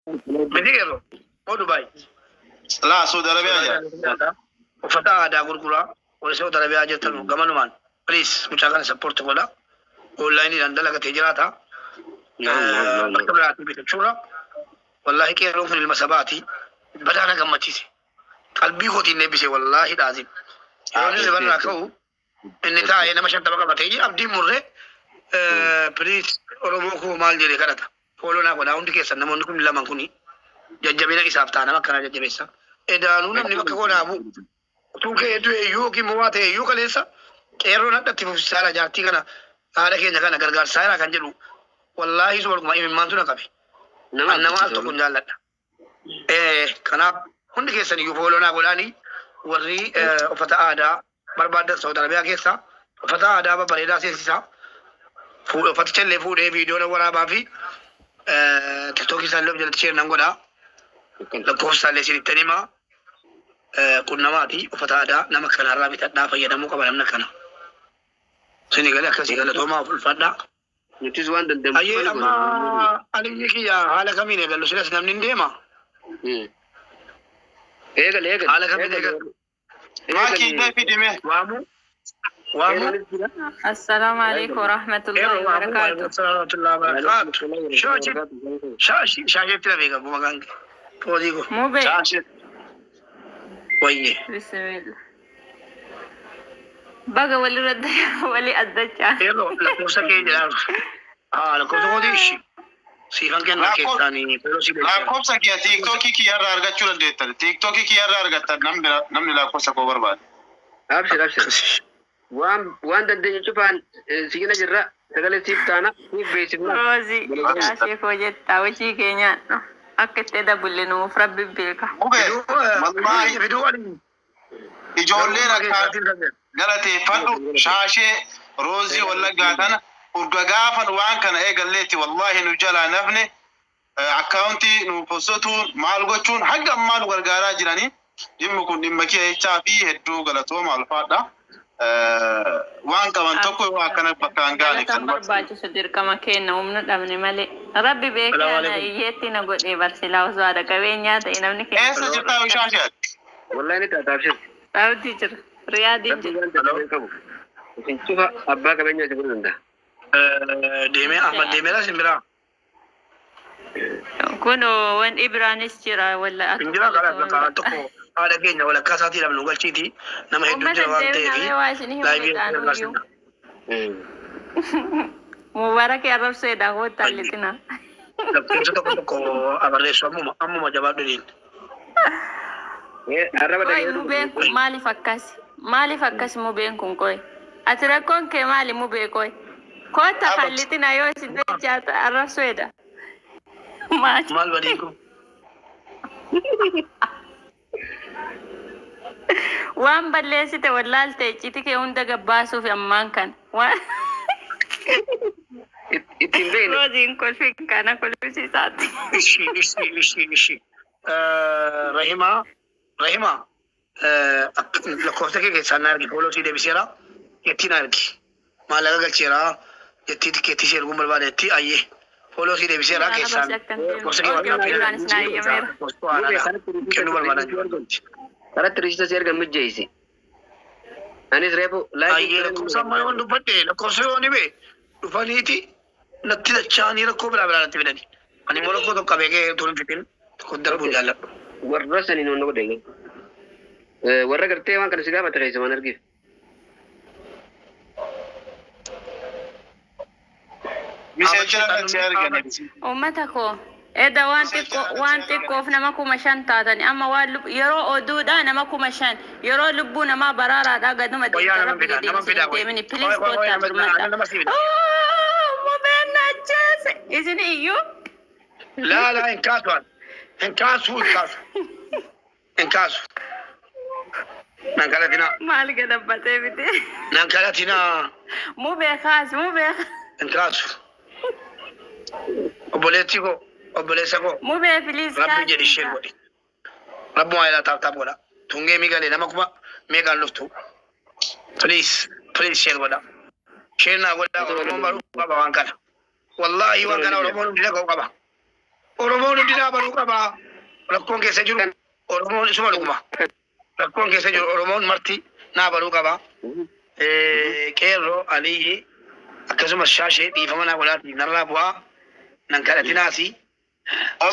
Miti qeerroo. Moo Dubaay. Laa, Saudi Arabiyaa jira. Uffata aadaa gurguraa warri Saudi Arabiyaa jirtan gamanumaan please mucaa kana support godha. Onlaayiniidhaan dalagatee jiraata. Bakka biraatii bitachuurra. Wallaahi qeerroon kun ilma sabaati. Badaa na gammachiise. Qalbii kootiin eebbise wallaahi dhaazim. Yeroo inni ribarraa ka'u inni taa'ee nama 50 qabatee jira abdiin murree please Oromoo koo maal jedhee kadhata. Follow naa godhaa hundi keessan namoonni kun laman kuni jajjabina isaaf ta'a nama akkanaa jajjabeessa. Edaanuu namni bakka koo naa bu'u. Utuu ka'ee du'e iyyuu yookiin immoo waa ta'e iyyuu kaleessa qeerroon hadhatti fufsiisaadha jaartii kana haadha keenya kana gargaarsaa jira kan jedhu wallaahi suma dhuguma imimmaantu na qabe. Nama An nama al tokko hin jaalladha. Kanaaf hundi keessan iyyuu follow naa godhaanii warri uffata aadaa barbaadan Saudi Arabiyaa keessa uffata aadaa babbareedaa seensisaa. Uffaticha illee fuudhee viidiyoo nan waraabaa fi tiktookii isaallee of jalatti share nan godhaa. Lakkoofsa isaallee isinittan himaa. Qunnamaati uffata aadaa nama kanarraa bitadhaa fayyadamuu qaba namni akkana. Isinii galee akkasii galatoomaa of ulfaadhaa. Nutis waan dandeenyu Ayyee cufa ni amma goona. aliyyi kiyya haala kamiin eegallu silas namni hin deema. Eegali eegali. Haala kamiin eegallu? Maakii Eegali. illee fidime. Waamu waamu Qeerroonis jira. Assalamu alaikum warahmatullahi qeerroo waamu wabarakatuh. waalaikum salaam warahmatullahi wabarakaatu. Shaashi shaashi shaasheetti na beeka maqaan kee. Foozii koo Mube. Shaashee. wayye. Bismillah. Baga walirra wali addachaa. Qeerroo lakkoofsa kee jedhaa. Haa lakkoofsa kootii ishii. Siifan kenna keessaanii follow si deebiseera. Lakkoofsa kiyya tiiktookii kiyyarraa argachuu dandeettan. Tiiktookii kiyyarraa argattan namni namni lakkoofsa koo barbaade. Abshir abshir. Waan waan dandeenyu cufaan siina jirra. Sagalee siif taana siif beeksifna. Rozi shaashee koo jettaa hojii kee nyaadhu. Akka itti dabulle nuuf rabbi beeka. Mubee Fiduu wallaahi fiduu aliyyi. ijoolleen Garuu akka keessaatiin dandeenye. galateeffadhu shaashee roozii wallaggaa tana urga gaafan waan kana eegalleetti wallaahi nu jalaa nafne akkaawuntii nu postotuun maal gochuun hanga ammaa nu gargaaraa jiranii dhimmi kun dhimma kiyya jechaa fi hedduu galatooma alfaadha. Waan qaban tokko yoo akkana bakka hin gaane Galata hin kanumatti. barbaachisu dirqama kenna humna dhabne malee. Rabbi beekee Salaamu ana alaikum. hiyyeetti na godhee barsilaa osoo haadha qabeenyaa ta'e namni keenya Eessa jirtaa shaashee ati? Wallahi ni taata abshir. Saawutii jira. Riyaadiin Rabbi jira. waan dandeenyu qabu. Isin cufa abbaa qabeenyaa isin godhuu danda'a. Deemee Ahmad deemeera isin biraa. Kun wan Ibraanis jira walla Hin jira karaa bakka tokko haadha keenya walakkaa isaatii dhabnu galchiiti nama hedduu Uummata jira waan deemna ta'eef mee waa isin himuu laayivii ta'anuyyuu. Mubarakee arrabseedha koottaa lixina. Lakkoofsa tokko tokko abarreessu ammuma ammuma jabaadhu dhiin. Arraba Qoy dhagee mubeen kun maaliif akkas? Maaliif akkas mubeen kun qoy? Ati rakkoon kee maali mubee qoy? Koottaa Abba. hallixina yoo isin jechaa arrabseedha. Maali? Maal badii kun? Waan balleessite wallaalte icciiti kee hunda gabbaasuuf ammaan kana. Waan ittiin beekne. Rooziin kolfi kana kolfisiisaati. Ishi ishi ishi ishi. Rahimaa Rahimaa lakkoofsa kee keessaan na argi follow sii deebiseera jettii na argi. Maallaqa galcheera jettii tikeettii ishee erguun barbaada jettii ayyee follow sii deebiseera Maala keessaan barsi akkan deemu. lakkoofsa kee Okei, WhatsApp Ibraanis na eeyyameera. kennuu barbaada. Karatti riishita si erga mijjeessi. Anis reefu Ayyee lakkoofsa amma yoon dubbadhe lakkoofsa yoon hime dhufaniiti natti dacha'anii rakkoo biraa biraa natti fidani. Ani immoo rakkoo tokko beekee utuu hin fixin tokko darbuu jaalladhu. Warra saniin waan godhe. Warra gartee waan kana si gaafate keessa waan argiif. Miseensa irratti argame. Uummata koo edda waan xiqqoo waan xiqqoof nama 5,000 taatani amma waan yeroo oduudha nama 5,000 yeroo lubbuu namaa baraaraadhaa gaduma Wayyaa deemta nama rabbi fidaa gadi nama isin fidaa hin qoy. deemini Qoy please qoy qoy koottaa nama birmadha. nama si fida. Mubeen na ajjeese isin iyyuu Laa laa hin kaasu an. Hin kaasu hin kaasu. Hin kaasu. Nan kadhatinaa. maal gadabbatee miti. Nan kadhatinaa. Mubee kaas mubee Hin kaasu. Obboleessi koo obboleessa koo mubee please rabbi jedhi isheen kaas. godhi. Rabbumaa ilaa taap taap godha. Tungee migalee nama kuma meeqaan dhuftu. Please please share godha. Share naa godha Oromoon baruu qaba waan kana. Wallaahi waan kana Oromoon hundi dhaga'uu qaba. Oromoon hundi dhaabanuu qaba. Rakkoon keessa jiru Oromoon isuma dhuguma. Rakkoon keessa jiru Oromoon marti naabaruu qaba. Qeerroo Aliyyi akkasumas Shaashee dhiifama naa godhaati narraa bu'aa nan kadhatinaasi.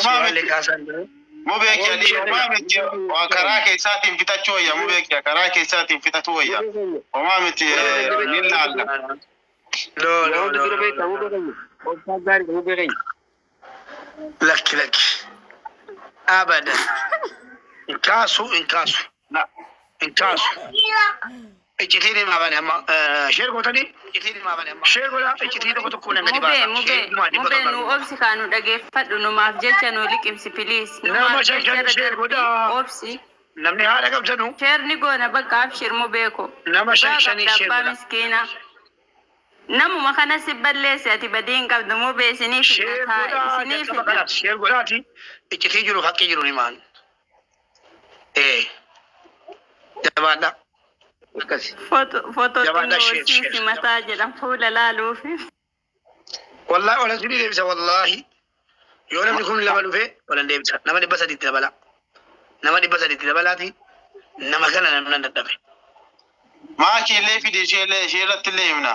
Suuraalee kaasaan jiru. Mubeeki Ali, homaa miti waa karaa keessaatiin fitachuu wayya mubeeki karaa keessaatiin fitachuu wayya. Homaa miti ni laalla. No, no, Hunda no, dura no, beektaa no. mubee keenya. Obsaa gaarii mubee keenya. Lakki lakki. Abadan. Hin kaasu hin kaasu hin kaasu. Iccitiin himaa bane amma share gootanii iccitiin himaa bane amma share godhaa iccitii tokko tokko nan gadi Mubee baasa. mubee Share gumaa dhibba mubee torba nu argama. obsi kaa nu dhageeffadhu numaaf jecha nu liqimsi please. Nama Numaaf shan jecha shan irra share darbii godhaa. obsi. Namni haadha qabdanu Share ni goona bakka abshir mubee ko. nama shan Dhugaa shanii qabda share abbaa godhaa. miskiina. Namuma kana si balleesse ati badii hin qabdu mubee isinii fidna Share taa godhaa isinii jalqaba fidna. kanaas share godhaati iccitii jiru haqqii jiru himaan. Jabaadha. Akkasi. Footoo Jabaadha xinnoo share siisi share. mataa jedhan fuula laaluufi. Wallahi olan sinii deebisa wallahi. Yoo namni kun lama dhufe olan deebisa. Nama 300tti dabala. Nama 300tti dabalaati. Nama kana namni dadhabe. Maaki illee fide ishee illee ishee irratti illee himna.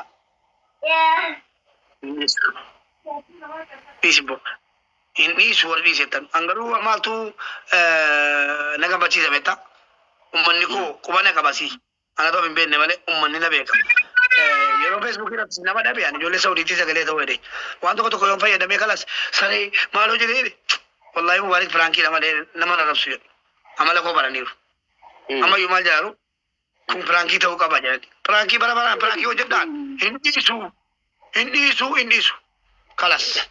Dhiisi bo. Hin dhiisu warri dhiisettan. An garuu maaltu na gammachiisa beektaa? Uummanni koo quba na qabasi. Ana ta'u hin beekne malee uummanni na beeka. Yeroo Feesbuukii irratti nama dhabe ani ijoollee Saudiitti sagalee ta'uu jedhe. Waan tokko tokko yoon fayyadamee kalas saree maaloo jedhee jedhe. Wallaahi Mubaarik piraankiidha malee nama na rabsu jedhu. Amala koo baraniiru. Ammayyuu maal jedharu kun piraankii ta'uu qaba jedhani. Piraankii bara baraan piraankii hojjedhaan hin dhiisu. Hin dhiisu hin dhiisu. Kalas.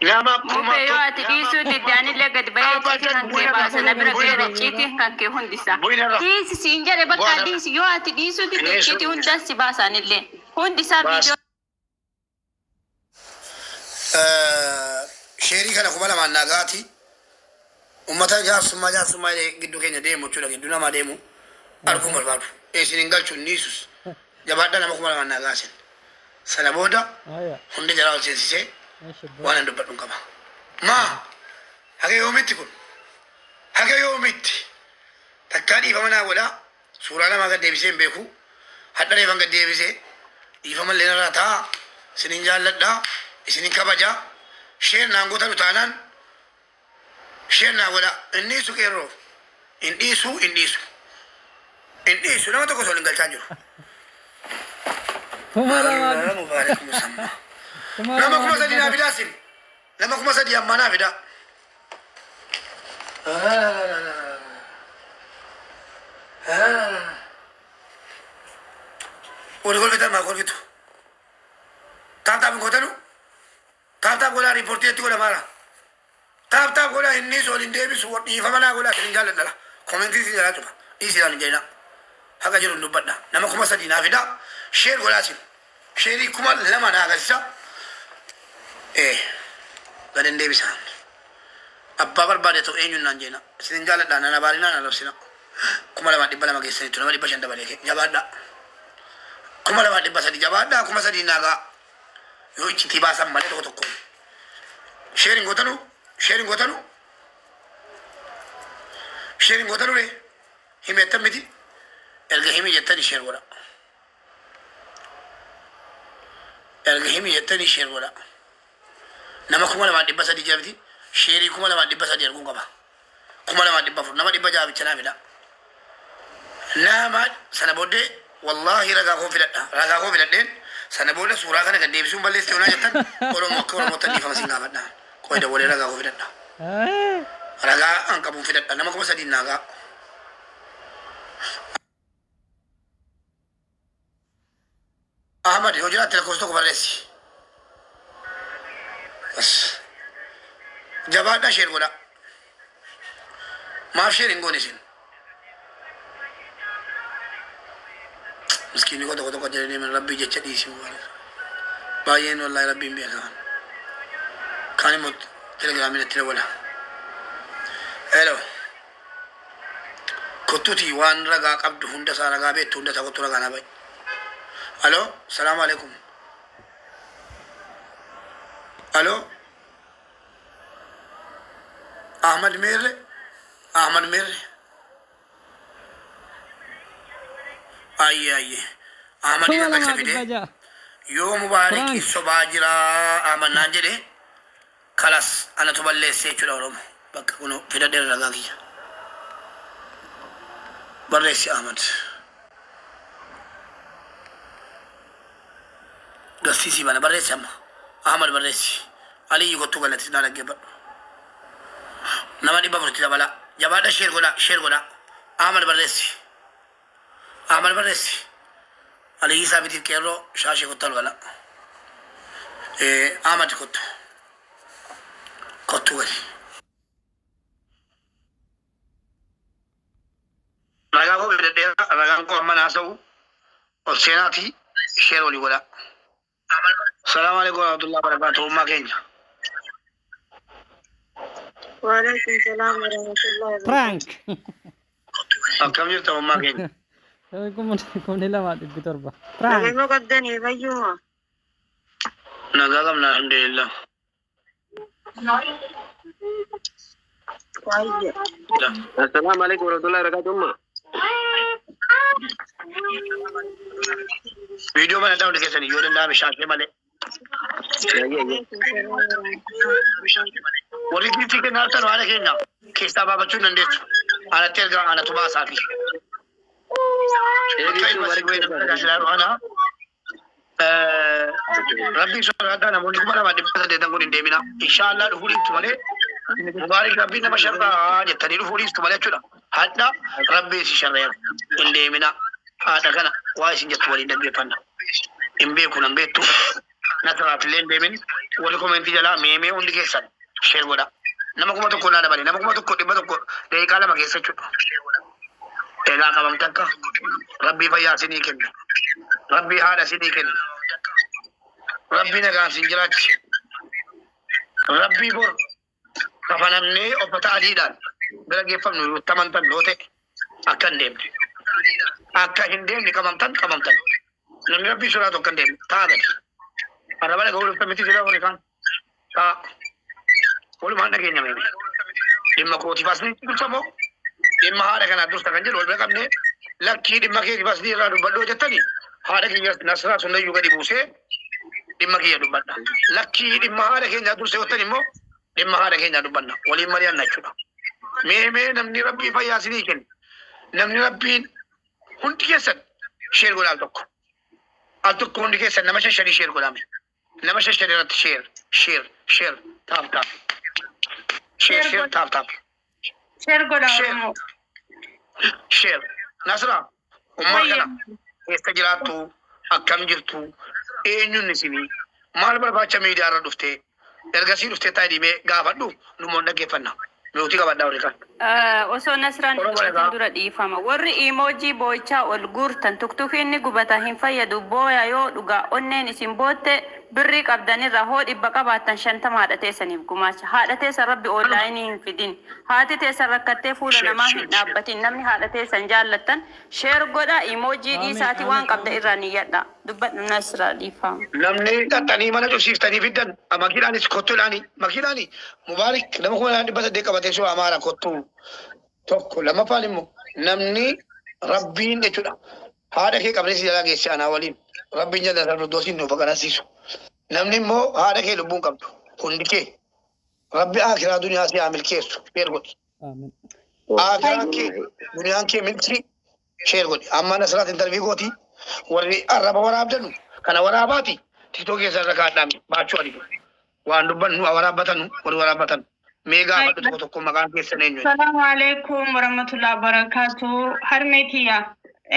Nama kuma Mubee yoo ati dhiisuu didde anillee gadi bahee icciitii kan kee baasa na bira ga'eera icciitiin kan kee hundisa. Dhiisi siin jedhe bakka dhiisi yoo ati dhiisuu didde icciitii hundas si baasa anillee. Hundisaa viidiyoo. Sheerii kana 2000 naagaati. Uummata jaarsummaa jaarsummaa gidduu keenya deemu jechuudha gidduu namaa deemu arguun barbaadu. Isin hin galchu niisus. Jabaadhaa nama 2000 naagaasin. Sana booda hundi jaraa ol seensisee waan an dubbadhu hin qaba. Maa haga yoomitti kun haga yoomitti takkaa dhiifama naa godhaa suuraa namaa gad deebisee hin beeku hadha reefan gad deebisee dhiifama illee narraa ta'a isinin jaalladhaa isinin kabajaa share naan gootanu taanaan share naa godhaa hin dhiisu qeerroo hin dhiisu hin dhiisu hin dhiisu nama tokko osoo hin galchaa jiru. Mubaarak musammaa. Nama 3000 naa fidaa sin. Nama 3000 ammaa naa fidaa. Warri kolfitan maa kolfitu. Tap tap hin gootanu. Tap tap godhaa riippoortii itti godha maara. Tap tap godhaa hin dhiisu ol hin deebisu dhiifama naa godhaa isin jaalladha. Koomentii isin jalaa cufa. Dhiisi hin jedhina. Haqa jiru hin dubbadha. Nama 3000 naa fidaa. Share godhaa sin. Sheerii 2000 naa agarsiisa. Gad hin deebisaan. Abbaa barbaade ta'u eenyuun naan jeena. Isin jaalladha nana baarinaa na labsina. 2200 geessaniitu nama 500 dabalee jabaadha. 2300 jabaadha 3000 naagaa. Yoo iccitii baasan malee tokko tokko. Sheeriin gootanu sheeriin gootanu sheeriin gootanu ree himeettan miti erga himi jettanii share godha. Erga himi jettanii share godha. Nama 2300 jira miti sheerii 2300 arguun qaba. 2400 nama 600 bicha naa fida. Nama sana booddee wallahi ragaa koo filadha. Ragaa koo filadheen sana booda suuraa kana gad deebisuun balleessite yoonaa jettan Oromoo akka Oromootti dhiifama sin gaafadha. Qoy dawwalee ragaa koo filadha. Ragaa an qabuun filadha. Nama 3000 naagaa. Ahmad yoo jiraatte lakkoofsa tokko barreessi. Bas. Jabaadhaa share godhaa. Maaf share hin goone isin? Miskiinni koo tokko tokko jedhanii deeman rabbii jecha dhiisi mubaarak. Baay'een wallaahi rabbiin beekaa. Kaan immoo telegiraamiin itti dawwala. Hello. Kottuuti waan ragaa qabdu hunda isaa ragaa beektu hunda isaa kottu ragaa naa ba'i. Alo, salaamu alaikum. Alo. Ahmad meerre? Ahmad meerre? Ayye ayye. Ahmad kuma irra lamaa galcha dhibba fide. ja'a. Yoo Mubaaraki Prank. sobaa jira Ahmad naan jedhe kalas anatu balleesse jechuudha Oromo. Bakka kun fidadheera ragaa kiyya. Barreessi Ahmad. Garsiisii bana barreessi amma. Ahmad barreessi. Aliyyi kottuu galatti naa dhaggeeffadhu. Nama 400tti dabala. Jabaadha share godhaa share godhaa. Ahmad barreessi. Ahmad barreessi. Aliyyi saabitiif qeerroo shaashee kottu ol gala. Ahmad kottu. Kottu gali. Ragaa koo fidadheera ragaan koo amma naasa'u ol seenaati share walii godhaa. Salaamu alaikum warahmatullahi wabarakatuh. Ummaa keenya. وعليكم السلام ورحمة الله وبركاته. Prank. Akkam jirta ummaa keenya? 2700. Prank. Nagaa qabdanii fayyuma. Nagaa qabna alhamdulillah. Baay'ee. Assalaamu alaikum warahmatullahi wabarakatuh umma. Viidiyoo mana daawwatu keessanii yoo danda'ame shaashee malee. Ayye ayye. وعليكم السلام ورحمة الله. Warri giiftii kennaa jirtan haala keenya keessaa baafachuu hin dandeessu. Anatti ergaa anatu baasaafi. Bakka Eegituu ilma si bareedu wayii namni tajaajilaa kana rabbii sodaadhaa namoonni 2800 kun hin deemina. Inshaallah dhufuu dhiiftu malee Mubaarik rabbii nama sharraa jettanii dhufuu dhiiftu malee jechuudha. Hadha rabbii si sharreera hin deemina. Haadha kana waa isin jettu waliin dhaggeeffanna. Hin beeku nan beektu. Nasraaf illee hin deemin. Warri komentii jalaa meemee hundi keessan share godha. Nama 1000 naa dabale. Nama 1100 daqiiqaa 2 keessa jechuudha. Egaa qabamte akka rabbii fayyaa isinii kenna. Rabbii haadha isinii kenna. Rabbii nagaan isin jiraachise. Rabbii bor kafanamnee uffata adiidhaan bira geeffamnu yoo amantan yoo ta'e akka hin deemne. Akka hin deemne qabamtan qabamtan. Namni rabbii sodaatu akka hin deemne ta'a gadi. Arraba dhagaa walitti miti jira warri kaan. Ta'a. Walumaan dhageenya meeme. Dhimma kootiif asni dursa moo dhimma haadha kanaa dursa kan jedhu wal bira qabnee lakkii dhimma keetiif asni irraa dubbadhoo jettanii haadha kiyya Nasraa Sundayyuu gadi buusee dhimma kiyya dubbadha. Lakkii dhimma haadha keenyaa dursa yoo ta'an immoo dhimma haadha keenyaa dubbanna. Waliin mari'anna jechuudha. Mee mee namni rabbii fayyaa isinii kenna. Namni rabbiin hundi keessan share godhaa al tokko. Al tokko hundi keessan nama shashanii share godhame. Nama shashanii irratti share share share tap tap. Share share tap tap. Share godhaa Share Oromoo. share. Nasra ummaa Wayye. kana keessa jiraattu akkam jirtu eenyuun isinii maal barbaacha miidiyaa irra dhuftee ergasii dhuftee taa'ee dhimee gaafadhu numoon dhaggeeffanna. Nuti qabadhaa warri kaan. Osoo Nasraan Oromoo dubbatin egaa. dura dhiifama. Warri iimoojii boo'ichaa ol guurtan tuktukiin ni gubata hin fayyadu booya yoo dhugaa onneen isin bootte birrii qabdanirra hoo 100 qabaattan 50 haadha teessaniif gumaacha. Haadha teessan rabbi onlaayinii hin fidin. Haati teessan rakkattee fuula Share namaa share hin share. dhaabbatin. Namni haadha teessan jaallattan share godha iimoojii Amiin dhiisaatii waan amiin qabda amiin. irraa niyyadha. Dubbadhu Nasraa dhiifama. Namni xaxxanii mana cufsiiftanii fiddan makiidhaanis kottuudhaani makiidhaani Mubaarik nama 2800 qabatee soo Amaara kottuu tokko lammaffaan immoo namni rabbiin jechuudha. Haadha kee qabdee si jalaa geesse anaa waliin rabbiin jala sarara doosiin nuuf agarsiisu. Namni immoo haadha kee lubbuun qabdu hundi kee rabbi akiraa duniyaa si haa milkeessu share godhi. Amiin. Akiraan kee duniyaan kee milkii share godhi. Amma Nasraat intarvii gooti warri arraba waraabdanu kana waraabaati tiktoo keessa irra kaadhaan baachuu ani waan dubbannu waraabbatanu warri waraabbatan mee gaafadhu tokko tokko maqaan keessan eenyu. Salaamu alaikum warahmatullahi wabarakatuh. Harmee kiyya.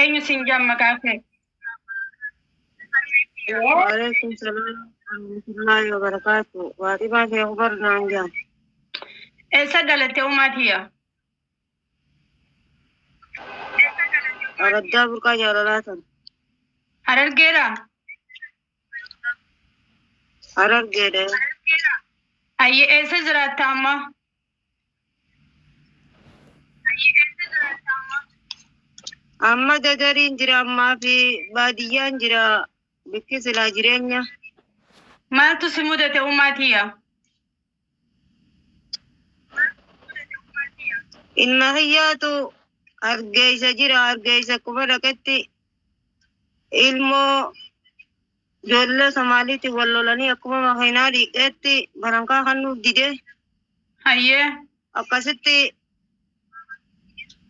Eenyu siin jaan maqaa kee? وعليكم السلام ورحمة الله وبركاته. فاطمة في أخبار نانجا. Eessa dhalatte uumaa tiyya? Araddaa burqaa jaalalaatan. Harargeedha? Harargeedha. Ayye eessa jiraatta amma? Amma dadariin jira ammaa fi baadiyyaan jira. Bikki silaa jireenya. Maaltu si mudate uumaa tiyya? Ilma kiyyaatu Hargeysa jira. Hargeysa kuma dhaqetti ilmoo ijoollee Somaaliitiin wal lolanii akkuma makiinaa dhiqeetti barankaa kennuuf dide. Hayyee.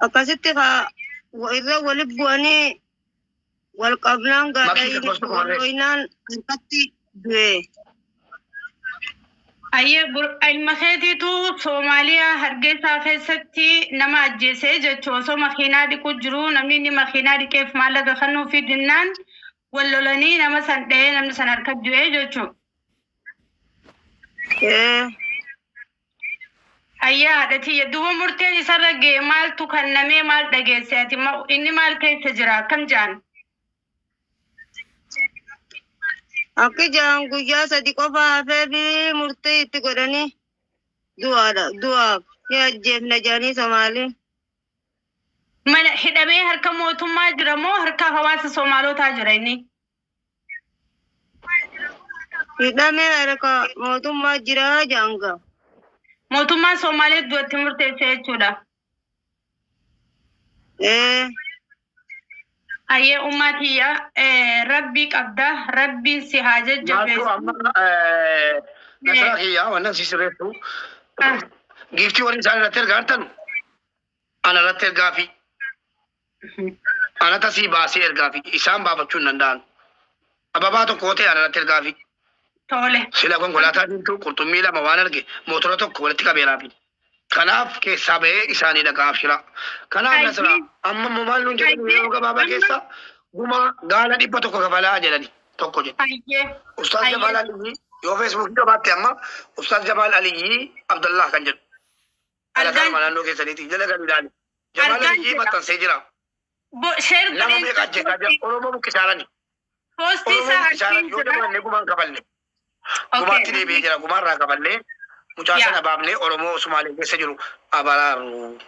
Akkasitti haa irra wali bu'anii wal qabnaan Makii tokkos tokko gaadha barreessi. wal harkatti du'e. Hayyee, ilma keetiitu Soomaaliyaa Hargeysaa keessatti nama ajjeesee jechuun osoo makiinaa dhiqu jiru namni inni makiinaa dhiqeef maallaqa kennuufi dinnaan wal lolanii nama san dha'ee namni san harka du'ee jechuudha. Ee. Hayyee haadha tiyya, duuba murteen isarra ga'e maaltu kennamee, maal dhageesse ati? Inni maal keessa jira, akkam jaan? Akki jaan guyyaa 3 qofa hafee fi murtii itti godhanii du'aadha. Du'aaf ni ajjeefna jedhanii Somaaliin. Mana hidhamee harka mootummaa jira moo harka hawaasa Somaalotaa jira inni? Hidhamee harka mootummaa jira jaanga. Mootummaan Somaalee du'atti murteesse jechuudha. Ee. Hayyee ummaa tiyya, rabbii qabda, rabbiin si haa Maaltu jajjabeessu. amma nasaa kiyyaa wannan si sirreessu. Giiftii warri isaan irratti ergaa hartanu ana irratti ergaa fi ana tasii baasee ergaa fi isaan baafachuu hin danda'an. Ababaa tokko ta'e ana irratti ergaa fi Tole. sila konkolaataa diimtuu qurxummii lama waan arge mootora tokko walitti qabeeraa fi. Kanaaf keessaa bahee isaanii dhaqaa abshira. Kanaaf Nasraa amma immoo maal nuun jedhan yeroo gabaabaa keessa gumaa gaala 100 kafalaa jedhani tokko jedhe. Hayyee. Ustaaz Hayyee. Jamaal Aliyyi yoo feesbuukii qabaatte amma Ustaaz Jamaal Aliyyi Abdallah kan jedhu. Dhalataa Argaan naannoo keessaniiti jala gadi ilaali. Jamaal argaan Aliyyi jira. maxxansee jira. Share Nama godheen meeqa ajjeesaa jira? Oromoo buqqisaalani. Poostii Oromoo isaa buqqisaalan argeen yoo jira. dabalanne gumaan kafalle. Gumaatti deebi'ee jira. Gumaarraa kafallee mucaa sana baafnee Oromoo Sumaalee keessa jiru abaraaru.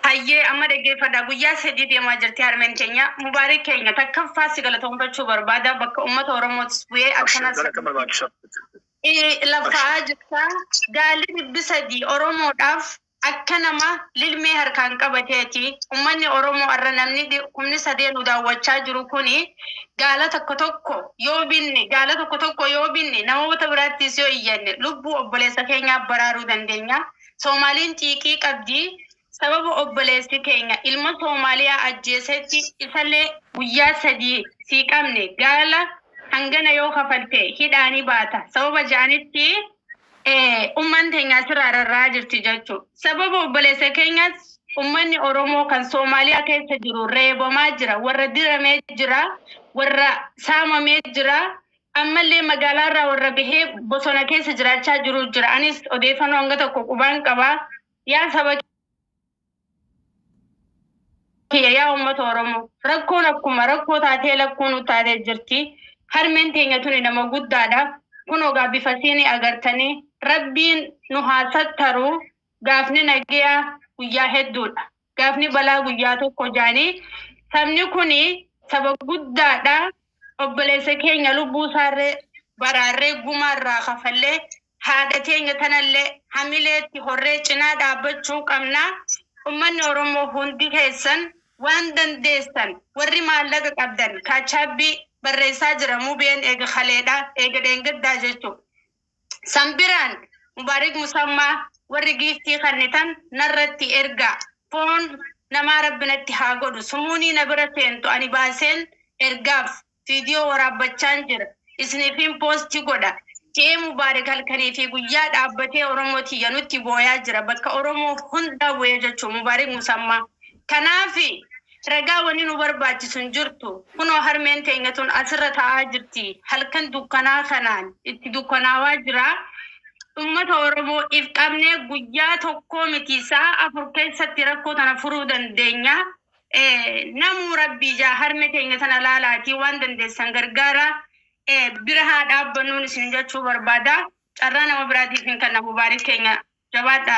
Hayyee, amma dhaggeeffadha. Guyyaa 3 deemaa jirti harmeen keenya. Mubaarik keenya, takkaffaa si galatoonfachuu barbaada. Bakka uummata Oromootis bu'ee Abshir akkanas gara akka barbaachisu. Lafa'aa jirta. Gaalli 300 Oromoodhaaf akka nama lilmee harkaan qabateeti. Uummanni Oromoo har'a namni 3,000 nu daawwachaa jiru kuni gaala tokko tokko yoo binne, gaala tokko tokko yoo binne, namoota biraattis yoo iyyanne, lubbuu obboleessa keenyaa baraaruu dandeenya. Soomaaliin xiiqii qabdi. Sababa obboleessi keenya ilma Soomaaliyaa ajjeesetti isallee guyyaa 3 sii qabne gaala hangana yoo kafalte hidhaanii baata. Sababa ja'anitti umman teenya asirraa rarra'aa jirti jechuudha. Sababa obboleessa keenyas ummanni Oromoo kan Soomaaliyaa keessa jiru reebamaa jira, warra diramee jira, warra saamamee jira. Ammallee magaalaarraa warra bahee bosona keessa jiraachaa jiru jira. Anis odeeffannoo hanga tokko qubaan qabaa. Yaa saba kiyya, yaa uummata Oromoo, rakkoon akkuma rakkoo taatee lakkoon nu taatee jirti. Harmeen teenya tuni nama guddaadha. Kunoo gaa bifa siinii agartanii rabbiin nu haa sattaru. Gaafni nagayaa guyyaa hedduudha. Gaafni balaa guyyaa tokko jaanii sabni kuni saba guddaadha. Obboleessa keenya lubbuu isaarree baraarree gumaarraa kafallee haadha teenya tanallee hamileetti horree cinaa dhaabbachuu qabna. Uummanni Oromoo hundi keessan waan dandeessan, warri maallaqa qabdan, kaachaabbii barreessaa jira mubeen eega kaleedha eega dheengaddaa jechuudha. Sanbiraan Mubaarik Musammaa, warri giiftii kennitan narratti ergaa. Foon namaa rabbinatti haa godhu. Sumuunii na bira seentu ani baaseen ergaaf viidiyoo waraabbachaan jira. Isiniifin poostii godha. Ta'ee Mubaarik halkanii fi guyyaa dhaabbatee Oromoo tiyya nutti booyaa jira. Bakka Oromoo hundaa bu'ee jechuun Mubaarik Musammaa. Kanaafi ragaa wanni nu barbaachisu hin jirtu. Kunoo harmeen teenya tun asirra taa'aa jirti. Halkan dukkanaa kanaan itti dukkanaawaa jira. Uummata Oromoo if qabnee guyyaa tokkoo miti sa'a 4 keessatti rakkoo tana furuu dandeenya. Namuu rabbii jaa harme teenya tana laalaatii waan dandeessan gargaara. Bira haa dhaabbannuun isin jechuu barbaada. Carraa nama biraatiif hin kenna. Mubaarik keenya, jabaadhaa.